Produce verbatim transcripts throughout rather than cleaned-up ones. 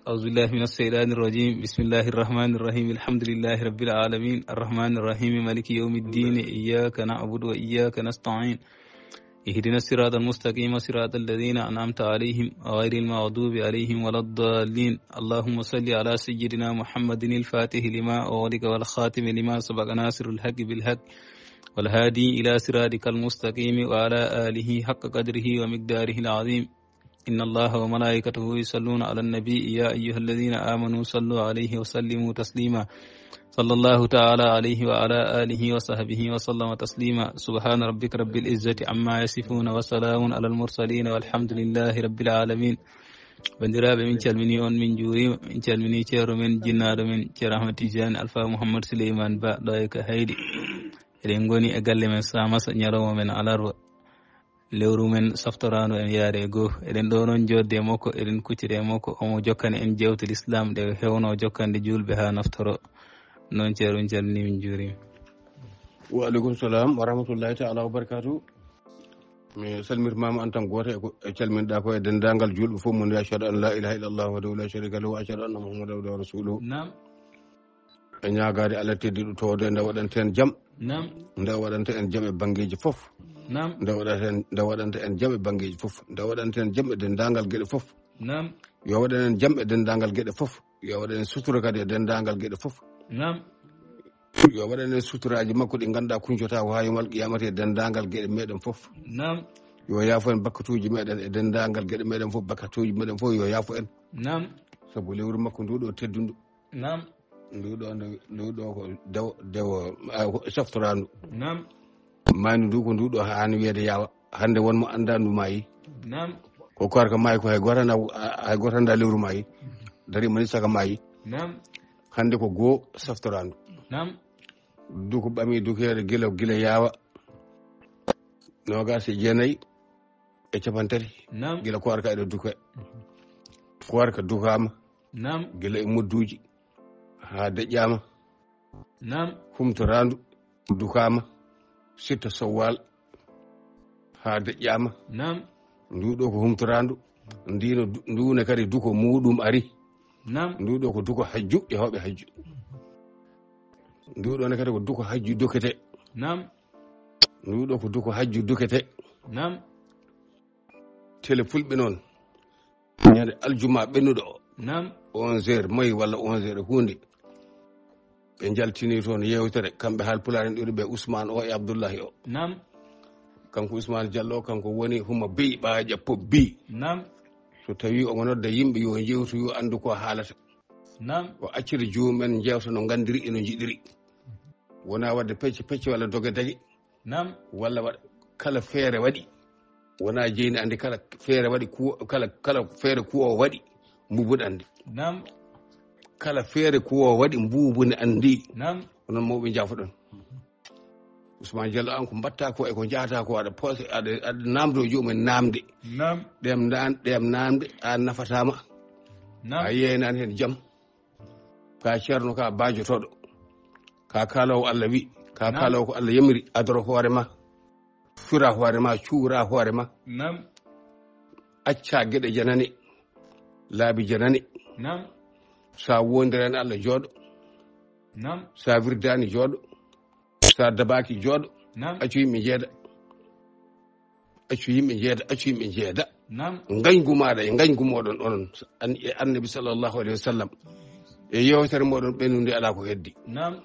أعوذ بالله من الشيطان الرجيم. بسم الله الرحمن الرحيم. الحمد لله رب العالمين. الرحمن الرحيم. مالك يوم الدين. إياك نعبد وإياك نستعين. اهدنا الصراط المستقيم، صراط الذين أنعمت عليهم، غير المغضوب عليهم ولا الضالين. اللهم صل على سيدنا محمد الفاتح لما أغلق والخاتم لما سبق، ناصر الحق بالحق، والهادي إلى صراطك المستقيم، وعلى آله حق قدره ومقداره العظيم. إن الله وملائكته يصلون على النبي، يا أيها الذين آمنوا صلوا عليه وسلموا تسليما. صلى الله تعالى عليه وعلى آله وصحبه وسلم تسليما. سبحان ربك رب العزة عما يصفون، وسلام على المرسلين، والحمد لله رب العالمين. Banndiraaɓe, min calminii on, min njuuriima. Min calminii ceerno men, jinnaaɗo men, Ceerno Ahmad Tijaani Alfa Muhammad Suleymaan Ba, ɗo e Kahayɗi. Eɗen ngoni e galle men Samasa, ñalawma men alarba. Lewru men saftoraandu en yaare e goo. Eɗen ɗo noon jooɗde e makko, eɗen kuccita e makko, omo jokkani en jeewte lislaam ɗe o heewno jokkande juulɓe haa naftoro. Noon, ceerno, min calminii, min njuuriima. Wa aleykum salam wa rahmatullahi taala wa barakatuh. Mi salmirmaama aan tan gooto e ko, e calminɗaa ko e denndaangal juulɓe fof, mo woni ashhadu an la ilaha illallah wahdahu la sharika lahu wa ashhadu anna Muhammadan abduhu wa rasuluhu. Naam. E ñaagaade Allah tedduɗo towde nde waɗanta en jam. Naam. Nde waɗanta en jam e banngeeji fof. Naam. Nde waɗanta en, nde waɗanta en jam e banngeeji fof. Nde waɗanta en jam e denndaangal geɗe fof. Naam. Yo waɗan en jam e denndaangal geɗe fof. Yo waɗan en sutura kadi e denndaangal geɗe fof. Naam. Yo waɗan en suturaaji makko ɗi ngannduɗaa kuñcotaa ko haa yawmal qiyamati e denndaangal geɗe meɗen fof. Naam. Yo yaafo en bakkatuuji meɗen e denndaangal geɗe meɗen fof, bakkatuuji meɗen fof yo yaafo en. Naam. Sabu lewru makko ndu ɗo teddundu. Naam. Ndu ɗo, ndu, ndu ɗo ko dewo, dewo, ah, ko saftoraandu. Naam. Maaynu ndu ko ndu ɗo haani wiyeede yaawa. Hannde won mo anndaa ndu maayi. Naam. Ko koorka maayi ko hay gooto anndaa, hay gooto anndaa lewru maayi. Dari mani saka maayi. Naam. Hannde ko goo saftoraandu. Naam. Duko ɓami dukeede gila, gila yaawa. Noogaas e jeenayi e capantati. Naam. Gila koorka eɗo duke. Koorka dukaama. Naam. Gila e modduuji haa deƴƴaama. Naam. Humtoraandu dukaama. Sitta Sowwal haa deƴƴaama. Naam. Ndu ɗo ko humtoraandu. Ndino du-, ndu ne kadi duko muuɗum ari. Naam. Ndu ɗo ko duko hajju e hooɓe hajju. Ndu ɗo ne kadi ko duko hajju dukete. Naam. Ndu ɗo ko duko hajju dukete. Naam. Tele fulɓe noon. Ñande aljuma ɓennuɗo o. Naam. Onze heures moy walla onze heures e huunde. Ɓe njaltini toon yeewtere, kamɓe Haalpulaar en ɗiɗo ɓe, Ousmane o e Abdullahi o. Naam. Kanko Ousmane Diallo, kanko woni huma beyi ɓaaƴa pop bi. Naam. So tawi omo nodda yimɓe yo njeewtu, yo anndu ko haalata. Naam. O accira joomum en njeewta no nganndiri e no njiɗiri. Wona waɗde pecce pecce walla doge dage. Naam. Walla waɗa kala feere waɗi. Wona jeyni anndi kala feere waɗi kuwo-, kala, kala feere kuwoowo waɗi mbuubu ne anndi. Naam. Kala feere kuwoowo waɗi mbuubu ne anndi. Naam. Ko noon mawɓe njaafoɗon. Ousmane Diallo, aan ko mbaɗta ko e ko njahata ko, aɗa poose, aɗa, aɗa naamdo joomum en naamde. Naam. Ɗem naan-, ɗem naamde, aan nafataama. Naam. A yeenaani heen jam. Ka ceerno, ka baajotooɗo. Ka kaaloowo Allah wi, ka Naam. kaaloowo ko Allah yamiri, adoro hoore ma. Fira hoore ma, cuura hoore ma. Naam. Acca geɗe janane, laabi janane. Naam. Sa wondirani Allah, jooɗo. Naam. Sa wirdaani, jooɗo. Sa dabaaki, jooɗo. Naam. Accu yimɓe njeeda. Accu yimɓe njeeda, accu yimɓe njeeda. Naam. Ngañgu maaɗa e ngañgu mooɗon onon, an-, e Annabi sallallahu alayhi wa sallam. E yeewtere mooɗon ɓennunde alaa ko heddi. Naam.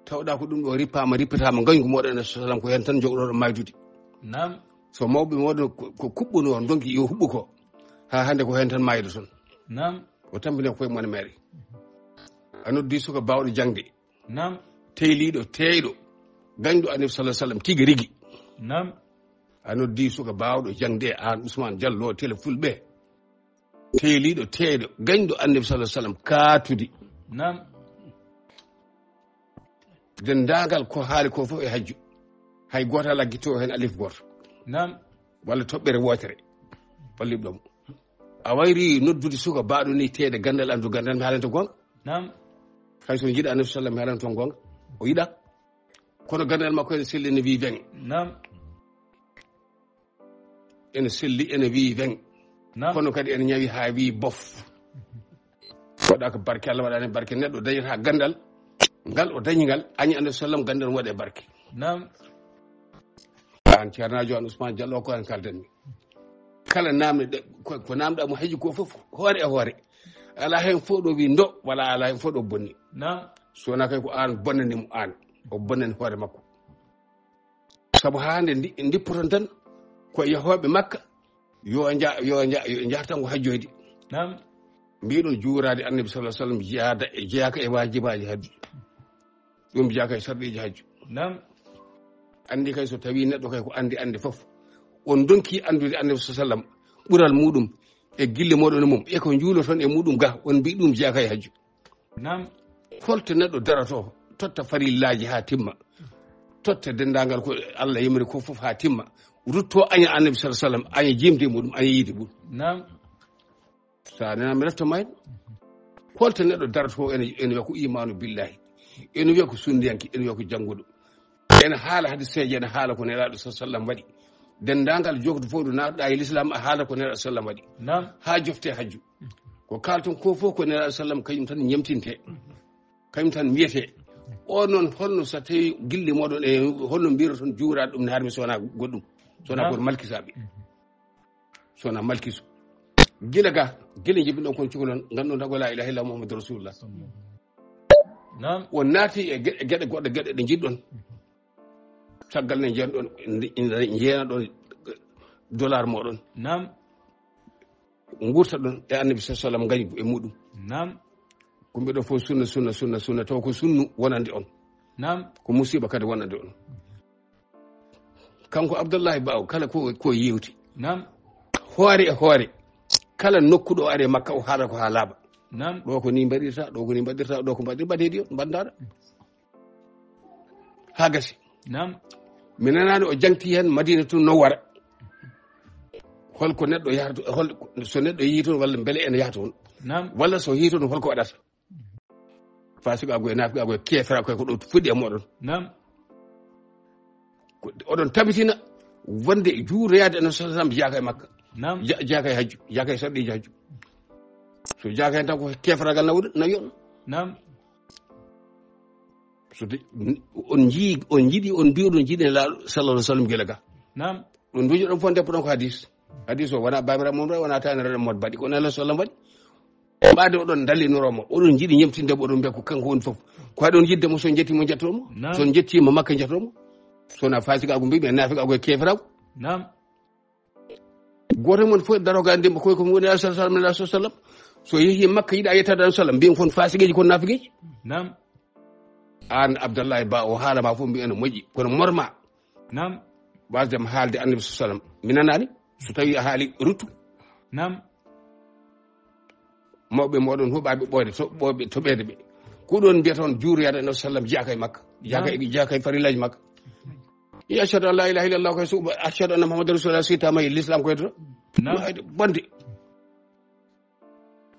Tawɗa ko ɗum ɗo rippaama, rippataama ngañgu mooɗon e sallam, ko heen tan njogɗoɗon maaydude. Naam. So mawɓe mooɗon ko, ko kuɓɓunoo, ndonki yo huɓɓu ko. Haa hannde ko heen tan maaydoton. Naam. O tampini ko koye mon meere. A noddi suka baawɗo jaŋde. Naam. Teyliiɗo, teeyɗo, gañɗo Annabi sallallahu alaihi wasallam tigi rigi. Naam. A noddi suka baawɗo jaŋde, aan Ousmane Diallo, tele fulɓe. Teyliiɗo, teeyɗo, gañɗo Annabi sallallahu alaihi wasallam kaatudi. Naam. Denndaangal ko haali ko fof e hajju. Hay gooto alaa gittoowo heen alif gooto. Naam. Walla toɓɓere wootere. Balliɗo mo. A wayri noddude suka baawɗo ni teede ganndal, anndu ganndal, mi haalanta goonga. Naam. Hay so jiɗa Annabi sallam, mi haalanta on goonga. O yiɗa. Kono ganndal makko ene selli, ene wiyi weŋ. Naam. Ene selli, ene wiyi weŋ. Naam. Kono kadi ene ñawi haa wiyi bof. Waɗa ko barke, Allah waɗani barke, neɗɗo dañata gandal ngal o dañi ngal, añi Annabi sallam, gandal waɗe barke. Naam. An ceernaajo an Ousmane Diallo ko an kaldanmi. Kala namde ɗe, ko, ko namɗa mo heji ko fof, hoore e hoore. Ala hen fof ɗo wi ndo, wala ala hen fof ɗo bonni. Naam. Sona kay ko an bonnani mo an. O bonnani hoore makko. Sabu haa nde ndi-, ndippoton tan, ko yahooɓe Makka, yo nja-, yo nja-, yo njaha tan ko hajjoyde. Naam. Mbiɗon juuraade Annabi sallallahu alaihi wasallam, jeyaada e, jeyaaka e waajibaaji hajju. Ɗum jeyaaka e sarɗiiji hajju. Naam. Anndi kay so tawi neɗɗo kay ko anndi anndi fof. On donki anndude Annabi sallallahu alaihi wasallam, ɓural muɗum e gille moɗon e mum, e ko njuuloton e muɗum ga, on mbi ɗum jeyaaka e hajju. Naam. Holto neɗɗo daroto, totta farillaaji haa timma, totta denndaangal ko Allah yamiri ko fof haa timma, rutto aña Annabi sallallahu alaihi wasallam, aña jimde muɗum, aña yiide muɗum. Naam. So a nana mi refta mayde. Holto neɗɗo daroto ene, ene wiya ko imaanu billahi, ene wiya ko sunniyanke, ene wiya ko jannguɗo. Ene haala hadiseeje, ene haala ko Nelaaɗo sallallahu alaihi wasallam waɗi. Denndaangal jogde fof ɗo naatɗa e l'islam, a haala ko Nelaaɗo sallam waɗi. Naam. Haa jofte hajju. Ko kalton ko fof ko Nelaaɗo sallam kañum tan ñemtinte. Kañum tan wiyete. O noon holno so tawi gille moɗon e holno mbiroton juuraade ɗum ne harmi sona goɗɗum. Sona Naam. Ko malkisaɓe. Sona malkiso. Gila ga, gila jibinɗon kon cukalon, ngannduɗon tan ko la ilaha illallah Muhammadu Rasulullah. Naam. O naati e ge-, geɗe goɗɗe, geɗe ɗe njiɗɗon. Caggal ne njeyanɗon, nde-, nde-, njeyanɗon dollar moɗon. Naam. Ngurta ɗon e Annabi sallallahu alaihi wasallam ngañgu e muɗum. Naam. Ko mbiɗo fof sunna, sunna, sunna, sunna, taw ko sunnu wonande on. Naam. Ko musiba kadi wonande on. Kanko Abdullahi Ba o kala ko, ko yewti. Naam. Hoore e hoore. Kala nokku ɗo ari e Makka o haala ko haa laaɓa. Naam. Ɗo ko ni mbaɗirta, ɗo ko ni mbaɗirta, ɗo ko mbaɗir-, mbaɗeɗi o, mbaɗdaɗa. Haa gasi. Naam. Mi nanaani o jangti heen Madinatu Nawwara. Holko neɗɗo yahata, hol, so neɗɗo yii toon walla mbele ene yaha toon. Naam. Walla so yii toon holko waɗata. Fasikaagu e naafiqaagu e keefera koy ko ɗo fuɗɗi e moɗon. Naam. Ko oɗon tabitina wonde juuroyaade Annabi sallallahu alaihi wasallam jeyaaka e Makka. Naam. Ja-, jeyaaka e hajju, jeyaaka e sarɗiiji hajju. So jeyaaka heen tan ko keeferagal nawi-, nawi on. Naam. So de, on njii, on njiɗi, on mbiyoɗon njiɗen Nelaaɗo sallallahu alaihi wasallam gila ga. Naam. Ɗum duujoɗon fof ndeppoɗon ko hadis. Hadis o wona babiraɗo mum, wona taniraɗo mum baɗi. Ko Nelaaɗo sallam waɗi. Ɓaade oɗon dallinoro mo, oɗon njiɗi ñemtinde mo, oɗon mbiya ko kanko woni fof. Ko aɗon yidde mo, so on jetti mo, jetto mo. Naam. So on jetti mo, Makka jetto mo. So wona fasikaagu mbiɓe, naafiqaagu e keeferagu. Naam. Gooto mon fof daro ga ndimba koy ko woni sallallahu alaihi wasallam. So yehi Makka yiɗa yettade sallam, mbiyen kon fasigeeji, kon naafigeeji. Naam. An Abdullahi Ba o haala ma fof mbiyen moƴƴi, kono morma. Naam. Wasde mi haalde Annabi sallallahu alaihi wasallam. Mi nanaani so tawi a haali ruttu. Naam. Mawɓe moɗon huɓaɓe ɓooyde to, ɓooyɓe to ɓeede ɓe. Ko ɗon mbiyata on juuroyaade Annabi sallam jeyaaka e Makka. Jeyaaka e, jeyaaka e farillaaji Makka. Yo ashhadu an la ilaha illallah koy so, ashhadu anna Muhammadan rasulullah so ittama e l'islam koy to. Naam. Bonde.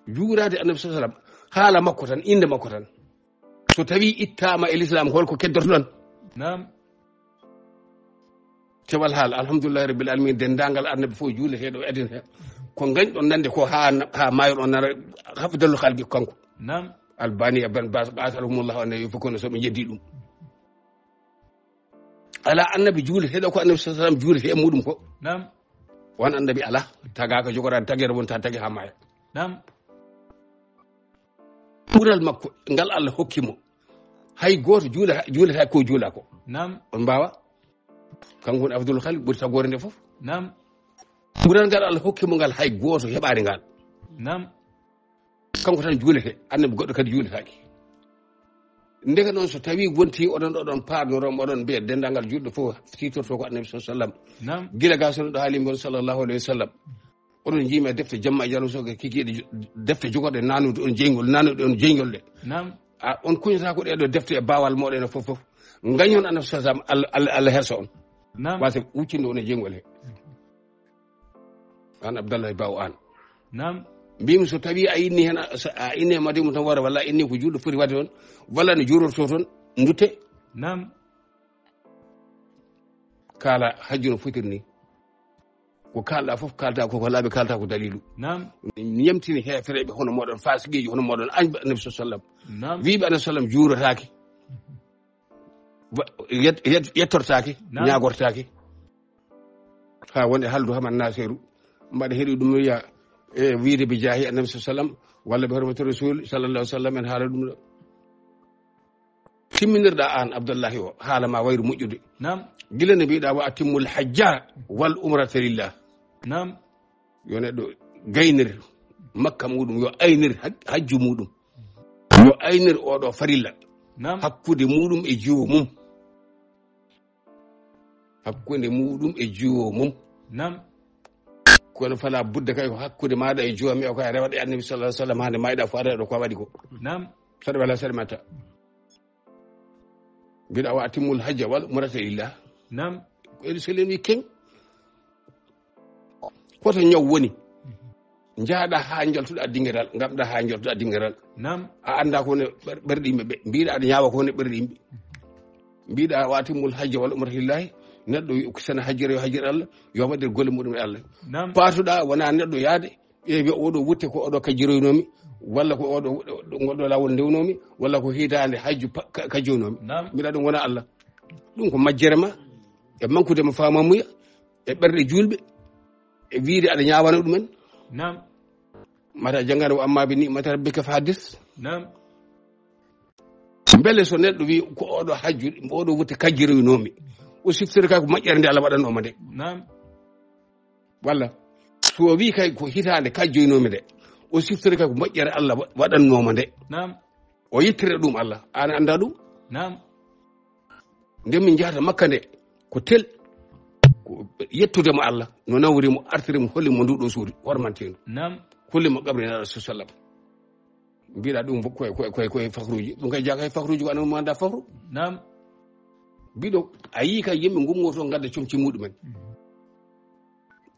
Juuraade Annabi sallallahu alaihi wasallam. Haala makko tan, innde makko tan. So tawi ittama e l'islam holko keddotoɗon? Naam. Cewal haala, alhamdulillahi rabbil alamin, denndaangal Annabi fof juuleteeɗo e aduna he. Ko ngañɗon nande ko haa, haa maayoɗon nana hafdalul khalqi kanko. Naam. Albani e Ben Bas, qatalahumullahu anna yufakuna, so ɓe jeddi ɗum. Ala Annabi juuleteeɗo ko Annabi sallallahu alaihi wasallam juulete e muɗum ko. Naam. Won Annabi ala, tagaaka jogoraade tageede wonta tagi haa maaya. Naam. Ɓural makko ngal Allah hokki mo. Hay gooto juula-, juulata ko juula ko. Naam. On mbaawa. Kanko woni afdalul khalqi, ɓuri tagoore nde fof. Naam. Ɓural ngal Allah hokki mo ngal hay gooto heɓaani ngal. Naam. Kanko tan juulete, Annabi goɗɗo kadi juuletaake. Ndeke noon so tawi wonti oɗon, oɗon paarnoro, oɗon mbiya denndaangal juulɗo fof sitorto ko Annabi sallallahu alaihi wasallam. Naam. Gila ga so neɗɗo haali mbiyon sallallahu alaihi wasallam. Oɗon njiimi e defte jamma e jalo so kikiiɗe jo-, defte jogorɗe nanude on jeyngol, nanude on jeyngol ɗe. Naam. A, on kuñata ko ɗeɗo defte e baawal moɗon e fof fof. Ngañon Annabi sallallahu alaihi wasallam, Allah, Allah, Allah hersa on. Naam. Wasa wuccinde on e jeyngol he. An Abdallahi Baw an. Naam. Mbimi so tawi a inni hen, a, so a inni e Madimu tan wara, walla a inni ko juulɗo foti waɗde toon, walla no juurorto toon, ndutte. Naam. Kaala hajju no fotiri ni. Ko kaalɗa fof, kaalta ko, ko laaɓi, kaalta ko dalilu. Naam. Yamtini heefereɓe hono moɗon, fasiqiiji hono moɗon, añɓe Annabi sallallahu alaihi wasallam. Naam. Wiiɓe Annabi sallam juurotaake. Wa-, yet-, yet-, yettortaake, Naam. ñaagortaake. Ha wonde haldu Haman Nasiru. Mbaɗa heɗi ɗum wiya, e wiide bi jaahi Annabi sallallahu alaihi wasallam, walla bi hurmati Rasul sallallahu alaihi wasallam, en haala ɗum ɗo. Timminirɗa an Abdullahi o, haala ma wayru moƴƴude. Naam. Gila ne mbiɗa wa atimmul hajja wal umrata lillah. Naam. Yo neɗɗo gaynir makka muɗum, yo aynir haj-, hajju muɗum. Yo aynir oɗo farilla. Naam. Hakkude muɗum e jiwo mum. Hakkude muɗum e jiwo mum. Naam. Kono fala budda kay ko hakkude maɗa e joomi o kay rewata e Annabi sallallahu alaihi wasallam hande mayɗa fo aɗa ɗo ko waɗi ko. Naam. Saɗa wala saɗa mata. Mbiɗa wa atimmul hajja wal umrata lillah. Naam. Ko en seleni ken. Koto ñaw woni. Njaaɗa ha joltuɗa dingiral, ngamɗa ha joltuɗa dingiral. Naam. A anda ko ne ɓer-, ɓerɗe yimɓe ɓe. Mbiɗa aɗa ñaawa ko ne ɓerɗe yimɓe. Mbiɗa wa atimmul hajja wal umrata lillahi. Neɗɗo wi-, sene hajjira yo hajjir Allah, yo waɗir golle muɗum e Allah. Naam. Patuɗa wona neɗɗo yaade, e wiya oɗo wutte ko oɗo kajjiroynomi, walla ko oɗo, ɗo, ngol ɗo lawol ndewnomi, walla ko hitande hajju pa-, ka-, kajjoynomi. Naam. Mbiɗa ɗum wona Allah. Ɗum ko majjere ma, e mankude mo famamuya, e ɓerɗe julɓe, e wiide aɗa ñawana ɗumen. Naam. Mata jangana wa amma bi ni'mati rabbika fa haddis. Naam. Mbele so neɗɗo wi ko oɗo hajju, oɗo wutte kajjiroynomi. O siftiri kay ko moƴƴere nde Allah waɗanoma nde. Naam. Walla so o wi kay ko hitande kajjoynomi nde. O siftiri kay ko moƴƴere Allah wa-, waɗannoma nde. Naam. O yettira ɗum Allah. An anda ɗum? Naam. Nde min njahata Makka nde, ko tel, ko yettude mo Allah. No nawri mo, artiri mo, holli mo nduɗo suudu, hormanteeɗo. Naam. Holli mo qabri Nulaaɗo sallallahu alaihi wasallam. Mbiɗa ɗum koye, koye, koye, koye fakruji. Ɗum kay jaaka e fakruji ko anan mo anda fakru. Naam. Mbiɗo, a yii kay yimɓe ngummoto ngadda comci muɗumen.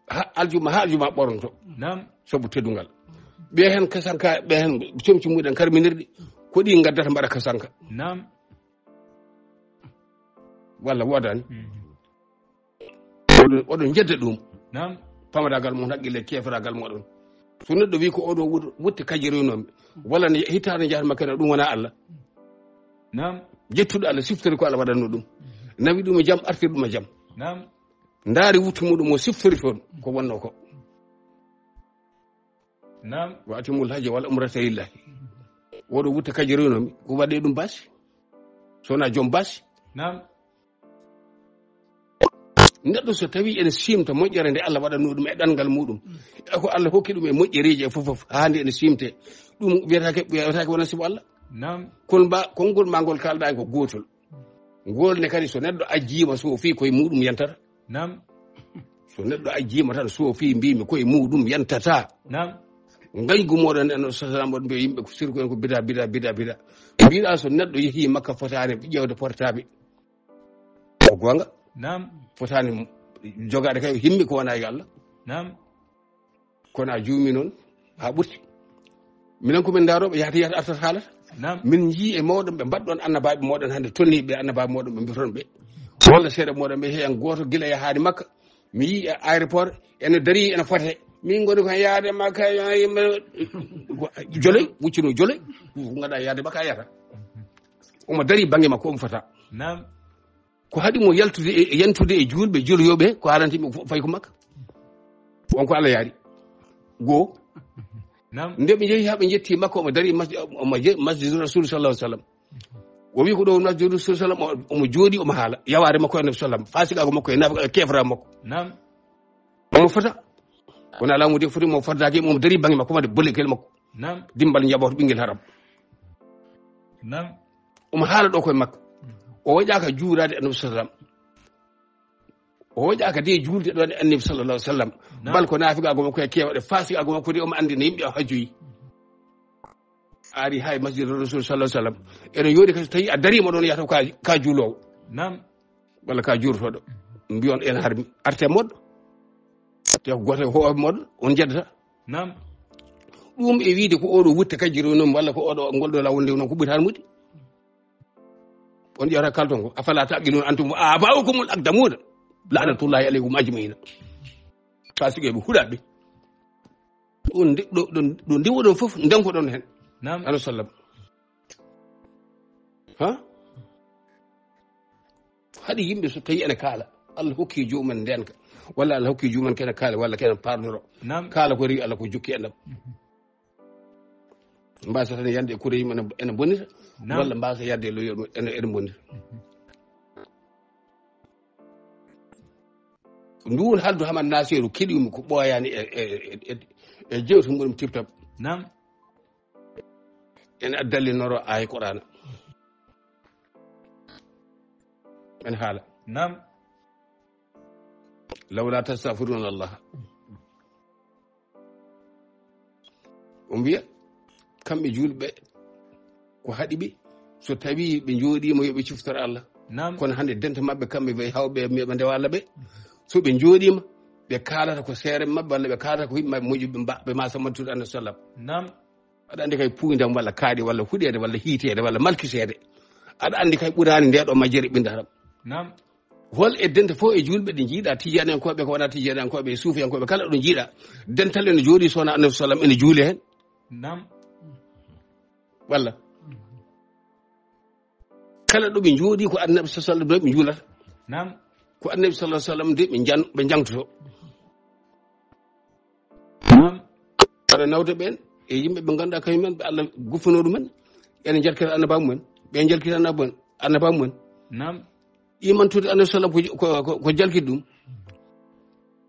Ha aljuma, ha aljuma ɓoronto. Naam. Sabu teddungal. Ɓe hen kasanka, ɓe hen comci muɗen karminirɗi. Ko ɗi ngaddata mbaɗa kasanka. Naam. Walla wodani. Mhm. Oɗon, oɗon jedda ɗum. Naam. Pamadagal mon haqqille keferagal moɗon. So neɗɗo wi ko oɗo wut-, wutte kajjiroynomi. Walla ne hitaande jahata makka ɗum wona Allah. Naam. Jettuɗo Allah siftori ko Allah waɗanno ɗum. Nawi ɗum e jam, artir ɗum e jam. Naam. Ndaari wuttu muɗum o siftori toon ko wonno ko. Naam. Wa atimul hajja wal umrata lillahi. Oɗo wutte kajjiroynomi, ko waɗe ɗum basi. So wona joom basi. Naam. Neɗɗo so tawi ene simta moƴƴere nde Allah waɗanno ɗum e ɗanngal muɗum. E ko Allah hokki ɗum e moƴƴereeji e fof fof, haa nde ene simte. Ɗum wiyetake, wiyetake wona sibu Allah. Naam. Kono mba, konngol ma ngol kalɗa ko gootol. Ngol ne kadi so neɗɗo ajjiima so fii koye muɗum yantata. Naam. So neɗɗo ajjiima tan so fii mbimi koye muɗum yantata. Naam. Ngañgu moɗon en sallam on mbiya yimɓe ko sirku en ko bida, bida, bida, bida. Mbiɗa so neɗɗo yehi Makka fotaani ƴeewde portable. Ko goonga. Naam. Fotaani jogaade kay himmi ko wona e Allah. Naam. Kono a juumi noon, haa ɓurti. Minen ko min ndaarooɓe, yahata, yahata, artata, haalata. Naam. Min njii e mawɗo ɓe mbaɗɗon annabaaɓe moɗon hannde, tolniiɓe annabaaɓe moɗon ɓe mbiton ɓe. Walla seeɗa moɗon ɓe, heen gooto gila yahaani Makka. Mi yii e aéroport, ene darii, ene fotee. Min ngoni ko yaade Makka, yo yimɓe joloy, wuccino joloy. Ko ngaɗa yaade Makka, a yahata. Omo darii bannge makko, omo fota. Naam. Ko haɗi mo yaltude e, yantude e juulɓe, joloyooɓe, ko haalanta yimɓe ko fayi ko Makka. On ko Allah yaari. Goo. Naam. Nde ɓe njehi haa ɓe njetti Makka, omo darii mas-, omo je-, masjidu Rasul sallallahu alaihi wasallam. O wi ko ɗo woni masjidu Rasul sallallahu alaihi wasallam, omo, omo jooɗi, omo haala. Yawaare makko e Annabi sallam, fasikaagu makko e naafi-, e keefra makko. Naam. Omo fota. Wona laamu de foti mo fotdaaki, omo darii bannge makko, wonde bolle kel makko. Naam. Dimbal njaɓoto ɓinngel haram. Naam. Omo haala ɗo koye makko. O waɗaaka juuraade Annabi sallallahu alaihi wasallam. O waɗaaka de juulde ɗon e Annabi sallallahu alaihi wasallam. Naam. Bal ko naafiqaagu makko e keewɗe, fasikaagu makko de omo anndi no yimɓe o hajjoyi. Ari hay masjid Rasul sallallahu alaihi wasallam. Ene yooɗi kadi so tawi a dariima ɗon yahata ka, ka juuloowo. Naam. Walla ka juurotooɗo. Mbiyon en harmi. Arte moɗɗo. Te ko gooto e hoore moɗɗo, on njeddata. Naam. Ɗum e wiide ko oɗo wutte kajjiro noon, walla ko oɗo ngol ɗo laawol ndew noon, ko ɓuri harmude. On ƴewata kalton ko, afala taqilun antum wa aba'ukumul aqdamuna. La'natullahi alaykum ajma'ina. Fasiqeeɓe huɗaaɓe. Ɗo ndi-, ɗo, ɗo, ɗo ndiwoɗon fof, ndenkoɗon heen. Naam. Annabi sallam. Ha? Haɗi yimɓe so tawi ene kaala, Allah hokki joomum en ndenka, walla Allah hokki joomum en kene kaala, walla kene pardoro. Naam. Kaala ko rewi Allah ko jokki enɗam. Mbasa tan yande e kure yimɓe ene, ene bonita, Naam. walla mbasa yande e loyo ene, ene bonita. Nduun haldu Hamad Nasiru keɗiimi ko ɓooyaani e, e, e, e, e jewte muɗum tip-top. Naam. Ene addi dallinoro aaya Qur'aana. En haala. Naam. Lawla tastaghfiruna Allah. O mbiya, kamɓe juulɓe, ko haɗi ɓe, so tawi ɓe njooɗiima yo ɓe ciftor Allah. Naam. Kono hannde dente maɓɓe kamɓe ɓe hawɓe ɓe ndewa Allah ɓe. So ɓe njooɗiima, ɓe kaalata ko seere maɓɓe walla ɓe kaalata ko yimɓe maɓɓe moƴƴuɓe mba-, ɓe ma sammantude Annabi sallam. Naam. Aɗa anndi kay puuyndam walla kaaɗi walla huɗeede walla hiiteede walla malkiseede. Aɗa anndi kay ɓuraani nde ɗo majjere ɓinndatam. Naam. Hol e dente fof e juulɓe ɗe njiiɗa, Tijaaniyankooɓe ko wona Tijaaniyankooɓe, e Suufiyankooɓe kala ɗo njiiɗa, dental ene jooɗi so wona Annabi sallam ene juuli heen? Naam. Walla? Kala ɗo ɓe njooɗi ko Annabi sallam de ɓe njuulata. Naam. Ko Annabi sallam de ɓe njan-, ɓe njangtoto. Naam. Aɗa nawda ɓeen e yimɓe ɓe ngannduɗaa kañum en ɓe Allah guffanoo ɗumen. Ene njalkita annabaaɓe mumen. Ɓe njalkita annabaaɓe mumen. Annabaaɓe mumen. Naam. Imantude Annabi sallam ko, ko, ko, ko jalkiti ɗum.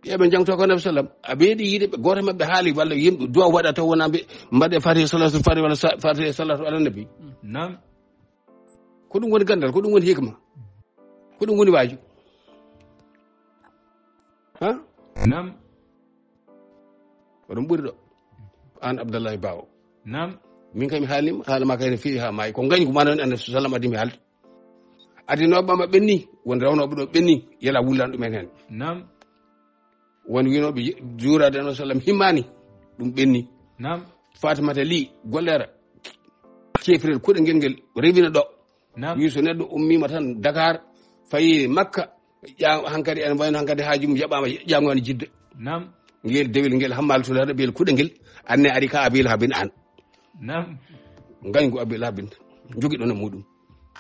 Ɓe ɓe njangto ko Annabi sallam. A ɓeydi yiide ɓe gooto maɓɓe haali walla yimɓe duwa waɗa taw wona ɓe mbaɗe Fatiha salatu Fatiha walla sa-, Fatiha salatu ala nabi. Naam. Ko ɗum woni ganndal, ko ɗum woni hikma. Ko ɗum woni waaju. Ha? Naam. Ko ɗum ɓuri ɗo. Aan Abdallahi Bawo. Naam. Min kay mi haalima, haala ma kay ne feewi haa maayi. Ko ngañgu ma noon Annabi sallam addi mi haalde. Adinooɓe ma ɓenni, won rawnooɓe ɗo ɓenni, yela wullan ɗumen heen. Naam. Won winooɓe ye-, juuraade Annabi sallam himmaani, ɗum ɓenni. Naam. Fatimata Li, gollere, ceefrel kuɗe ngel ngel rewina ɗo. Naam. Wi so neɗɗo ummiima tan Dakar, fayi Makka, ƴa-, hankadi ene wayno hankadi haaju mum jaɓaama, ƴaŋo ene jidda. Naam. Ngel dewel ngel Hammaali Tulaare, biyel kuɗe ngel, anne ari ka Abii Lahabin aan. Naam. Ngañgu Abii Lahabin, jogiɗon e muɗum.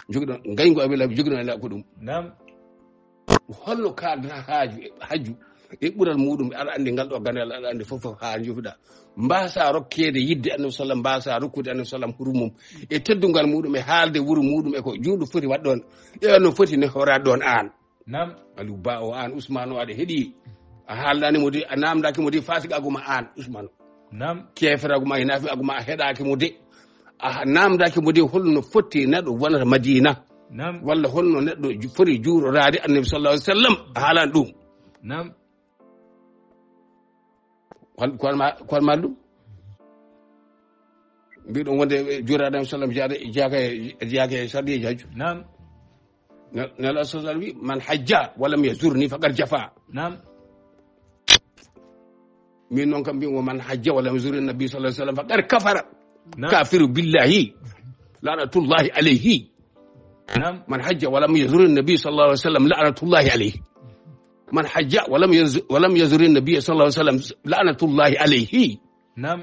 Jogiɗon, ngañgu Abii Lahabin, jogiɗon e ko ɗum. Naam. Holno kaaldata haaju e, hajju e ɓural muɗum, aɗa anndi ngal ɗo ganndal, aɗa anndi fof, fof haa njofuɗa. Mbasa rokkeede yidde Annabi sallam, mbasa rokkude Annabi sallam huru mum. E teddungal muɗum, e haalde wuro muɗum, e ko juuɗo foti waɗ ɗoon. E no foti ne horaade ɗoon aan. Naam. Aliou Ba o aan, Ousmane o aɗa heɗi. A haaldaani mo de, a naamndaaki mo de, faasiqaagu ma aan, Ousmane. Naam. Keeferaagu ma, hinaafi agu ma, a heɗaaki mo de. A naamndaaki mo de, holno foti neɗɗo wonata Madina. Naam. Walla holno neɗɗo ju-, foti juuroraade Annabi sallallahu alaihi wasallam. A haalaani ɗum. Naam. Hol-, ko hol ma-, ko hol ma ɗum? Mbiɗon wonde juuraaɗo Annabi sallam jaade, jaaka e, jaaka e sarɗi e jaju. Naam. Ne-, Nela sallallahu alaihi wasallam wi, "Man hajja wa lam yazurni faqad jafa." Naam. Min noon kam mbiɗon, "Wa man hajja wa lam yazurni nabi sallallahu alaihi wasallam faqad kafara." Naam. Kafiru billahi. La'natullahi alayhi. Naam. "Man hajja wa lam yazurni nabi sallallahu alaihi wasallam la'natullahi alayhi. Man hajja wa lam yaz-, wa lam yazurni nabi sallallahu alaihi wasallam la'natullahi alayhi." Naam.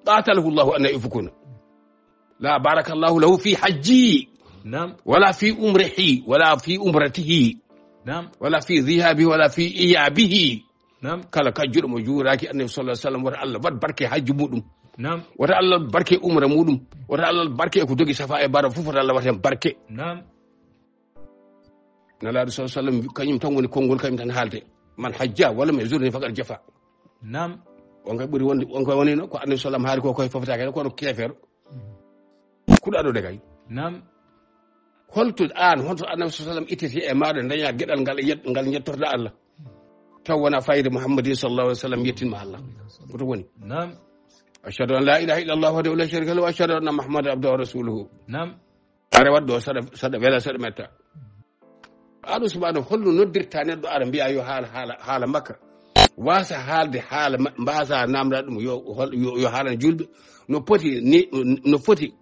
Qatalahu Allahu anna yufakun. La barakallahu lahu fi hajji. Naam. Wala fi umrihi, wala fi umratihi. Naam. Wala fi dhihabi, wala fi iyabihi. Naam. Kala kajjuɗo mo juuraaki Annabi sallallahu alaihi wasallam, wota Allah waɗ barke hajju muɗum. Naam. Wota Allah barke umra muɗum. Wota Allah barke ko dogi safa e bara fof, wota Allah waɗ heen barke. Naam. Nelaaɗo sallallahu alaihi wasallam, kañum tan woni konngol, kañum tan haalde. "Man hajja wa lam yazurni faqad jafa." Naam. On kay ɓuri wonde, on kay wonino ko Annabi sallam haali ko koye foftaake, kono keefeero. Kuɗaɗo de kay. Naam. Holto aan, holto Annabi sallallahu alaihi wasallam ittete e maaɗa, daña geɗal ngal yet-, ngal jettorɗa Allah? Taw wona fayde Muhammadin sallallahu alaihi wasallam yettinma Allah. Ko to woni? Naam. Ashhadu an la ilaha illallah wahdahu la sharika lahu wa ashhadu anna Muhammadan abduhu wa rasuluhu. Naam. A rewat ɗo saɗa, saɗa wela, saɗa metta. Aɗo subhanahu, holno noddirta neɗɗo ara mbiya yo haala, haala, haala Makka? Wasa haalde haala ma-, mbasa namda ɗum yo, hol-, yo, yo haalana julɓe. No poti ni, no foti,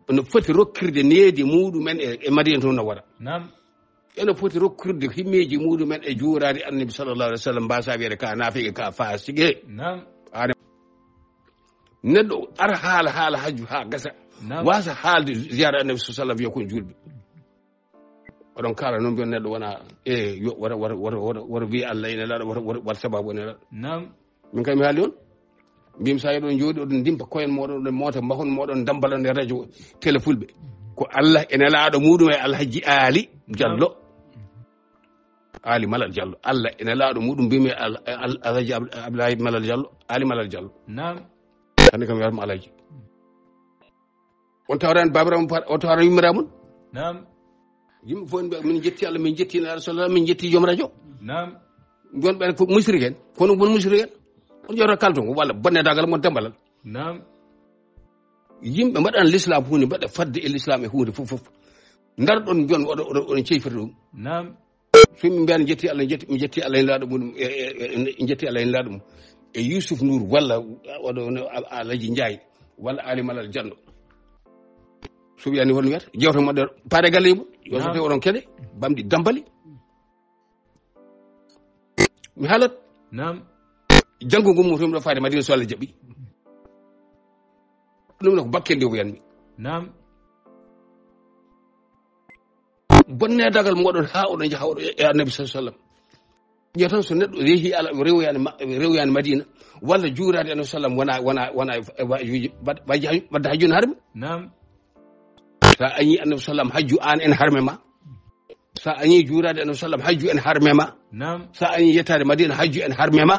no foti rokkirde needi muɗum en e, e Madina to no waɗa. Naam. ene foti rokkude himmeeji muɗumen e juuraade Annabi sallallahu alaihi wasallam, mbasa wiyeede ka naafeeqe, ka faasiqe. Naam. Ane neɗɗo ara haala, haala hajju haa gasa. Naam. Wasa haalde ziyaara Annabi sallallahu alaihi wasallam, wiya kon juulɓe. Oɗon kaala noon, mbiyon neɗɗo wona, e, yo, wara, wara, wara, wara, wara wiya Allah ene laaɗo, wara, wara, wara sababu ene laaɗo. Naam. Min kay mi haali on. Mbimi sa yeɗon jooɗi, oɗon ndimpa koyen moɗon, oɗon moota mahon moɗon, dambalon e radio télé fulɓe. Ko Allah ene laaɗo muɗum e Alhaji Ali Diallo. Ali Malal Diallo. Allah ene laaɗo muɗum, mbimi Al-, Al-, Alhaji Ab-, Abdoulaye Malal Diallo, Ali Malal Diallo. Naam. Hannde kam wiyatma Alhaji. On tawrani babiramun, on tawrani yummiramum. Naam. Yimɓe fof mbiya, "Min jetti Allah, min jetti Nulaaɗo sallallahu alaihi wasallam, min jetti joom radio." Naam. Mbiyon ɓen ko musrik en, kono won musrik en. On ƴewta kalton ko walla bonne dagal mon tambalal. Naam. Yimɓe mbaɗan l'islam huunde, mbaɗa fadde e l'islam e huunde fof, fof. Ndarɗon mbiyon oɗo, oɗo, oɗon ceyfata ɗum. Naam. So min mbiyan jetti Allah, jetti, mi jetti Allah en laaɗo mum, e, e, e, e, jetti Allah en laaɗo mum. E Yusuf Ndour walla oɗo no Al-, Alhaji Ndiaye walla Ali Malal Diallo. So wiyani hol wiyata, jewta maɗɗo, paare galle mum. Yo so Naam. Tawi oɗon keɗe, bamɗi dambali. Mi haalat. Naam. Janngo ngu mo to mi ɗo faade Madina so Allah jaɓi. Ɗum ne ko bakkende o wiyanmi. Naam. Bonne dagal mo oɗon haa oɗon njaha oɗo e Annabi sallallahu alaihi wasallam. Ƴeew tan so neɗɗo yehi ala, rewoyani ma-, rewoyani Madina, walla juuraade Annabi sallam wona, wona, wona e, e waajuuji, wa-, wa-, wadde hajjun harmi. Naam. Sa añi Annabi sallam hajju an en harme ma. Sa añi juuraade Annabi sallam hajju en harme ma. Naam. Sa añi yettaade Madina hajju en harme ma.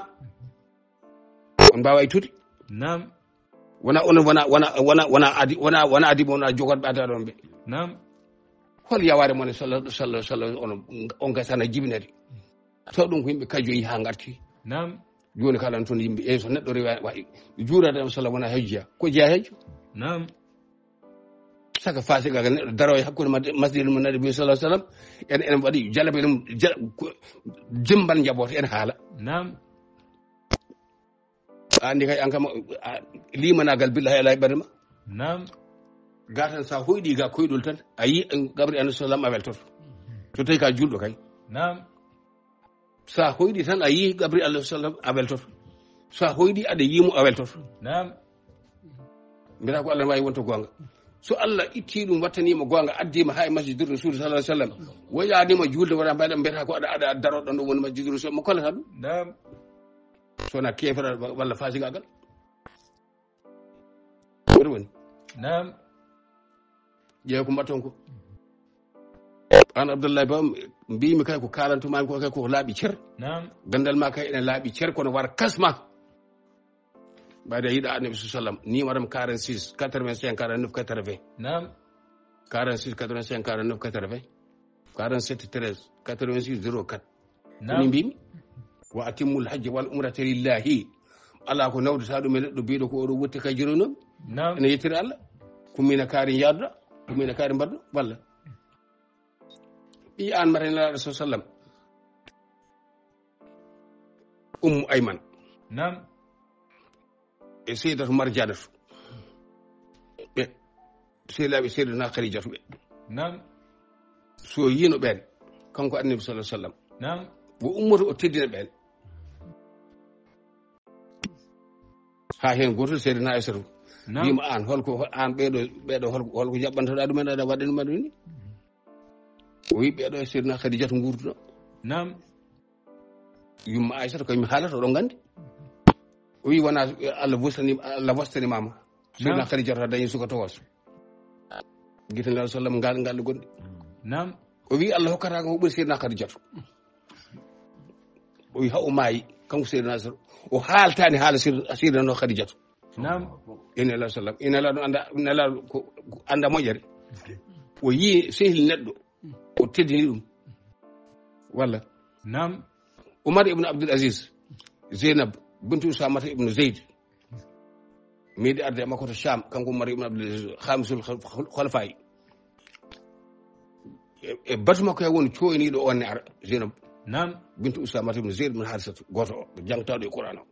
On mbaawa ittude. Naam. Wona on, wona, wona, wona, wona adi, wona, wona adi, wona jogoɗɓe adda ɗon ɓe. Naam. Hol yawaare mon e sallallahu, sallallahu, sallallahu, on, on gasana jibinede. Taw ɗum ko yimɓe kajoyi haa ngarti. Naam. Jooni kala toon yimɓe, e so neɗɗo rewa, wa-, juuraade Annabi sallam wona hajjiya. Ko jeya hajju? Naam. Saka faasiqaagal neɗɗo daro e hakkunde ma-, Masjidil Nabi sallallahu alaihi wasallam. En, en waɗi jalabe ɗum, ja-, ko, jimbal njaboote en haala. Naam. A andi kay an kam, a, limanagal billahi ala ɓernde ma. Naam. Ga tan sa hoyɗi ga koyɗol tan, a yi, en gabri Annabi sallam a weltoto. So tawi ka julɗo kay. Naam. Sa hoyɗi tan a yi gabri Annabi sallam a weltoto. Sa hoyɗi aɗa yimo a weltoto. Naam. Mbiyata ko Allah ne wawi wonto gonga. So Allah itti ɗum, wattanima gonga, addima ha e Masjidur Rasul sallallahu alaihi wasallam, woyanima julde, wona mbaɗa mbiyata ko aɗa, aɗa daro ɗon ɗo woni Masjidur Rasul, mo kollata ɗum? Naam. So wona kefere walla fasiqagal. Ko ɗum woni. Naam. Ƴeew ko mbaɗton ko. An Abdullahi Ba, mbimi kay ko kalantumami ko kay ko laaɓi cer. Naam. Gandal ma kay ene laaɓi cer, kono war kasma. Mbaɗa yiɗa Annabi sallallahu alaihi wasallam, numéro am quarante-six, quatre-vingt-cinq, quarante-neuf, quatre-vingts. Naam. Quarante-six, quatre-vingt-cinq, quarante-neuf, quatre-vingts. Quarante-sept, treize, quatre-vingt-six, zéro quatre. Naam. Ko ni mbimi. Wa atimmul hajja wal umrata lillahi. Ala ko nawdata ɗum e neɗɗo biɗo ko oɗo wotti kay jiro noon. Naam. Ene yettiri Allah. Ko mina kaari yadda, ko mina kaari mbaɗɗo, walla. Ɓi an mata Nulaaɗo sallallahu alaihi wasallam. Ummu Ayman. Naam. E Sayyidatu Marjanatu. Ɓe sehilaɓe Sayyidina Khadijatu ɓe. Naam. So yino ɓen, kanko Annabi sallallahu alaihi wasallam. Naam. Wo ummoto o teddina ɓen. Ha hen goto Sayyidina Aysatu. Naam. Wima an holko, an ɓeɗo, ɓeɗo holko, holko jaɓɓantoɗa ɗumen aɗa waɗa ɗum aɗa ni? O wi ɓeɗo e Sayyidina Khadijatu ngurduno. Naam. Yumma Aysata ko mi haalata, oɗon nganndi. O wi wona Allah wostani, Allah wostani mama. Sayyidina Naam. Khadijata dañi suka towas. Gite Nulaaɗo sallam ngal, ngal gonɗi. Naam. O wi Allah hokkata ko ɓuri Sayyidina Khadijatu. O wi ha o maayi, kanko Sayyidina Aysata. O haaltani haala Sayyidina, Sayyidina Khadijatu. Naam. Ina Nulaaɗo sallam. Ina Nulaaɗo anda, ina Nulaaɗo ko, ko anda moƴƴere. O yi sehil neɗɗo. O teddini ɗum. Walla? Naam. Umar ibn Abdul Aziz, Zeynab bintu Usamata ibn Zayd, meeɗi arde e makko to Sham, kanko Umar ibn Abdul Aziz, khamisul khul-, khul-, khulafai. E, e batu makko he woni coyniiɗo on ne ara, Zeynab. Naam. Bintu Usamata ibn Zayd ibn Harisatu, goto o, jangtaɗo e Qur'an o.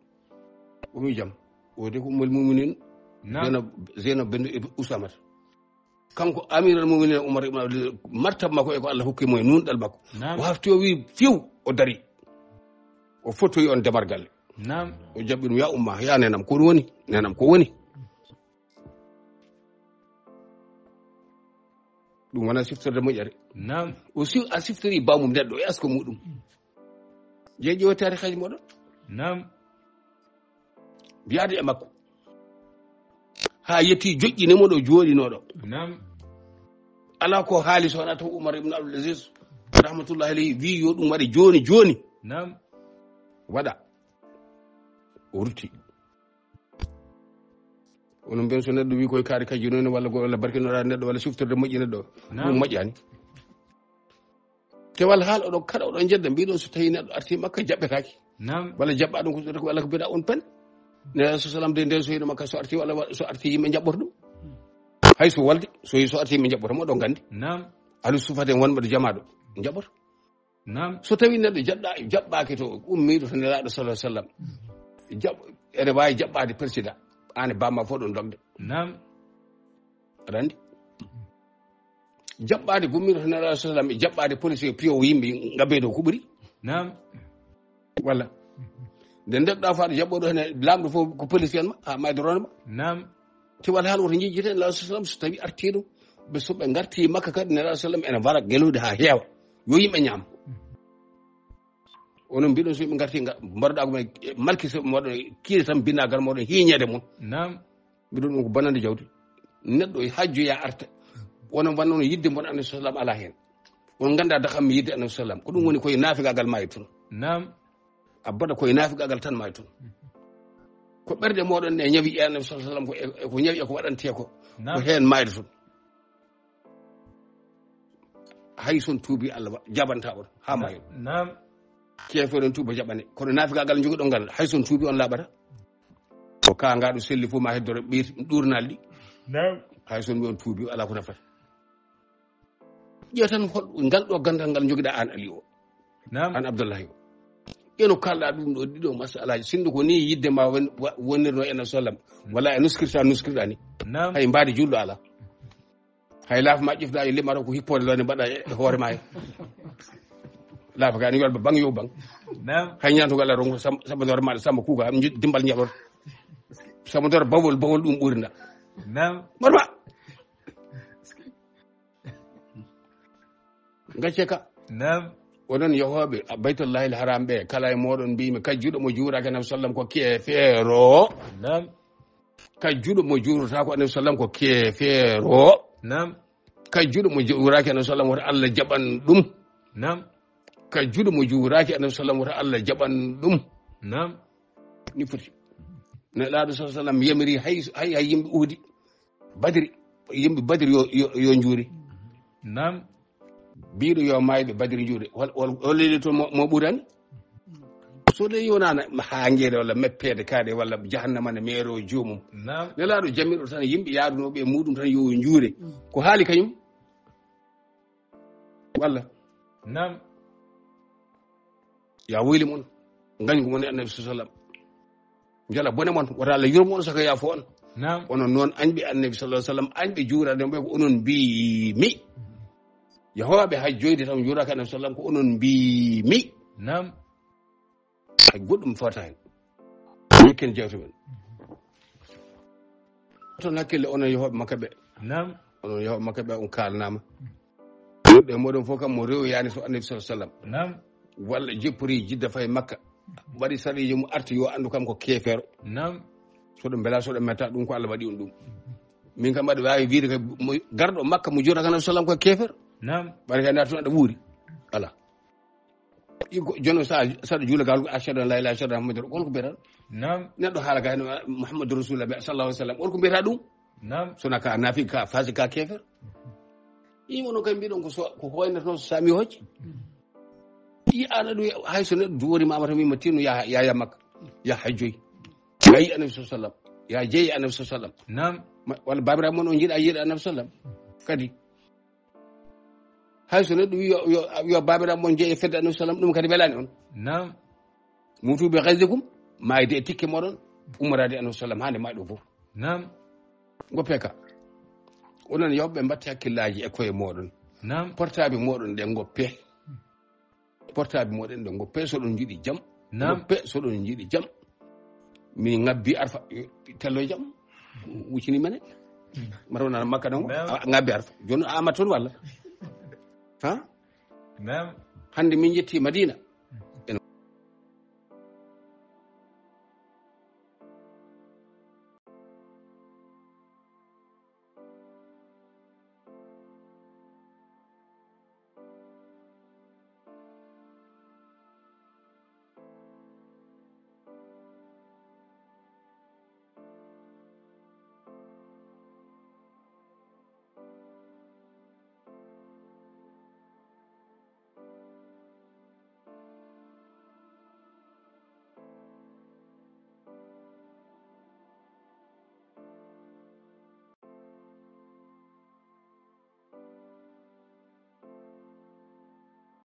O wi jam. O de ko Ummul Muminin. Naam. Zeynab, Zeynab bintu Usamata. Kanko Amiral Mu'minin Umar ibn Abdul, martaba makko e ko Allah hokki mo e nunɗal makko. Naam. O hafti, o wi fiw, o dari. O fotoyi on demargal. Naam. O jaɓɓi ɗum, "Ya umma, ya nenam, ko woni? Nenam, ko woni?" Ɗum wona siftorde moƴƴere. Naam. O si-, a siftori bamum neɗɗo e asko muɗum. Je ƴeewa taarikhaji moɗon. Naam. Mbiyaade e makko. Haa yetti joƴƴine mo ɗo jooɗinooɗo. Naam. Alaa ko haali so wonaa taw Umar ibn Abdul Aziz, rahmatullahi alayhi, wi yo ɗum waɗe jooni jooni. Naam. Waɗa. O rutti. Onon mbiyen so neɗɗo wi koye kaari kajji noon walla go-, walla barkinoɗa neɗɗo walla siftorde moƴƴi neɗɗo. Naam. Ɗum moƴƴani. Kewal haal oɗon kala oɗon jedda mbiɗon so tawi neɗɗo arti makka jaɓɓetaaki. Naam. Walla jaɓɓa ɗum ko walla ko mbiɗa on pen. Ne Rasul sallam de nden so hino makka so arti walla wa-, so arti yimɓe jaɓɓoto ɗum. Hay so walde so yi so arti yimɓe jaɓɓoto mo ɗon gandi. Naam. Alu sufaten wonɓe ɗo jamaɗo jaɓɓoto. Naam. So tawi neɗɗo jaɓɗa-, jaɓɓaaki to ummiiɗo to Nelaaɗo sallallahu alaihi wasallam. Jaɓ-, ene waawi jaɓɓaade président. Aan e bamma fof ɗon dogde. Naam. Aɗa anndi? Jaɓɓaade gummiiɗo to Nelaaɗo sallallahu alaihi wasallam, e jaɓɓaade police e piyo yimɓe ngabbe ɗo ko ɓuri. Naam. Walla. Nde ndedɗa faɗo jaɓɓoɗo hene laamɗo fof ko police en ma, ha mayde ronde ma. Naam. Tiwal haal woto jejjiten Nelaaɗo sallallahu alaihi wasallam so tawi artiiɗo. Ɓe so ɓe ngarti makka kadi Nelaaɗo sallam ene wara gelooɗi ha heewa. Yo yimɓe ñaam. Onon mbiɗon so yimɓe ngarti nga-, mbaɗoɗa ko may, malki so moɗon kiire tan binnagal moɗon hiñede mon. Naam. Mbiɗon ɗum ko bonande jawdi. Neɗɗo e hajju ya arta. Onon wannono yidde mon Annabi sallam ala heen. On nganndaa dakam mi yidde Annabi sallam. Ko ɗum woni koye naafigagal maayi toon. Naam. A mbaɗa koye naafigagal tan maayi toon. Ko ɓerɗe moɗon ne ñawi e Annabi sallam ko e, e ko ñawi e ko waɗantee ko. Naam. Ko heen maayde toon. Hay son tuubi Allah wa-, jabanta on. Ha maayo. Naam. Keeferen tuuba jaɓane. Kono naafigagal jogiɗon ngal. Hay son tuubi on laaɓata. Ko ka ngaɗo selli fof ma heddoro ɓeyti ɗurnal ɗi. Naam. Hay son wi on tuubi ala ko nafata. Ƴeew tan hol ngal ɗo gandal ngal jogiɗa an Ali o. Naam. An Abdullahi o. Eno kalɗa ɗum ɗo ɗiɗo masalaji. Sinno ko ni yidde ma won-, wa-, wonirno e Annabi sallam. Wala e nuskirta nuskirɗa ni. Naam. Hay mbaadi julɗo ala. Hay laafa ma ƴefta e limaro ko hippode ɗo ne mbaɗa e hoore ma he. Laafa ka ni welba bang yo bang. Naam. Hay ñaanto gala rongo sam-, samba hoore ma samba kuga am nji-, dimbal ñaɓor. Samba dor bawol bawol ɗum ɓurina. Naam. Marma. Gacce ka. Naam. Onon yahooɓe Baytullahil Haram ɓe, kala e moɗon mbimi kajjuɗo mo juuraki Annabi sallam ko keefeero. Naam. Kajjuɗo mo juurata ko Annabi sallam ko keefeero. Naam. Kajjuɗo mo juuraki Annabi sallam wota Allah jaɓan ɗum. Naam. Kajjuɗo mo juuraki Annabi sallam wota Allah jaɓan ɗum. Naam. Ni foti. Nelaaɗo sallallahu alaihi wasallam yamiri hay, hay, hay yimɓe Uhudi. Badri, yimɓe Badri yo, yo, yo njuuri. Naam. Biiɗo yo maayɓe Badri njuuri. Wal, wal, wal leydi toon mo, mo ɓurani? So de yonana haa ngeere walla meppeede kaade walla jahannama ne meero joomum. Naam. Nelaaɗo jamiɗo tan yimɓe yaadunoɓe e muɗum tan yo njuure. Ko haali kañum? Walla? Naam. Ya woyli mon. Ngañ ko mon e Annabi sallallahu alaihi wasallam. Njala bone mon, wota Allah yurmo on saka yaafo on. Naam. Onon noon añɓe Annabi sallallahu alaihi wasallam, añɓe juurade mo ɓe ko onon mbii mi. Yahooɓe hay joyde tan juuraka Annabi sallam ko onon mbii mi. Naam. Hay goɗɗum fota hen. Yekken jewte men. Ton hakkille onon yahooɓe Makka ɓe. Naam. Onon yahooɓe Makka ɓe on kaalnama. Yimɓe moɗon fof kam mo rewoyani so Annabi sallallahu alaihi wasallam. Naam. Walla jeppori jidda fay Makka. Waɗi sarɗiiji mum arti yo anndu kam ko keefeero. Naam. So ɗum mbela so ɗum metta ɗum ko Allah waɗi on ɗum. Min kam mbaɗa waawi wiide kay mo garɗo Makka mo juuraka Annabi sallam ko keefeero. Naam. Ɓaɗa kay naata toon aɗa wuuri. Ala. Iko jono sa, saɗa juula gal ko ashhadu an la ilaha illallah Muhammadur, won ko mbiyata? Naam. Neɗɗo haala kay no Muhammadur Rasulullah sallallahu alaihi wasallam. Won ko mbiyata ɗum? Naam. Sona ka nafi ka fasi ka kefer. Imo no kay mbiɗon ko so, ko hoyna toon so sami hojji. I ana ɗum hay so neɗɗo duwori mama tan wima tinu ya, ya, ya Makka. Ya hajjoy. Ya yi Annabi sallallahu alaihi wasallam. Ya jeyi Annabi sallallahu alaihi wasallam. Naam. Ma-, walla babiraɓe mon on jiiɗa yiide Annabi sallam. Kadi. Hay so neɗɗo wi yo, yo, yo babiraɓe mon jeeye fedde Annabi sallam, ɗum kadi welani on. Naam. Mutu bi ghayzikum, mayde e tikke moɗon, umorade Annabi sallam hande ma ɗo fof. Naam. Ngoppe ka. Onon yawɓe, mbatte hakkillaaji e koye mooɗon. Naam. Portaaɓe mooɗon ɗe ngoppe. Portaaɓe mooɗon ɗe ngoppe, so ɗon njiɗi jam. Naam. Ngoppe, so ɗon njiɗi jam. Min ngabbi arfa, tello jam. Wuccini mene. Mara wonana makka ɗon. Naam. A ngabbi arfa. Jooni a amat toon walla? Ha? Naam. Hannde min njetti Madina.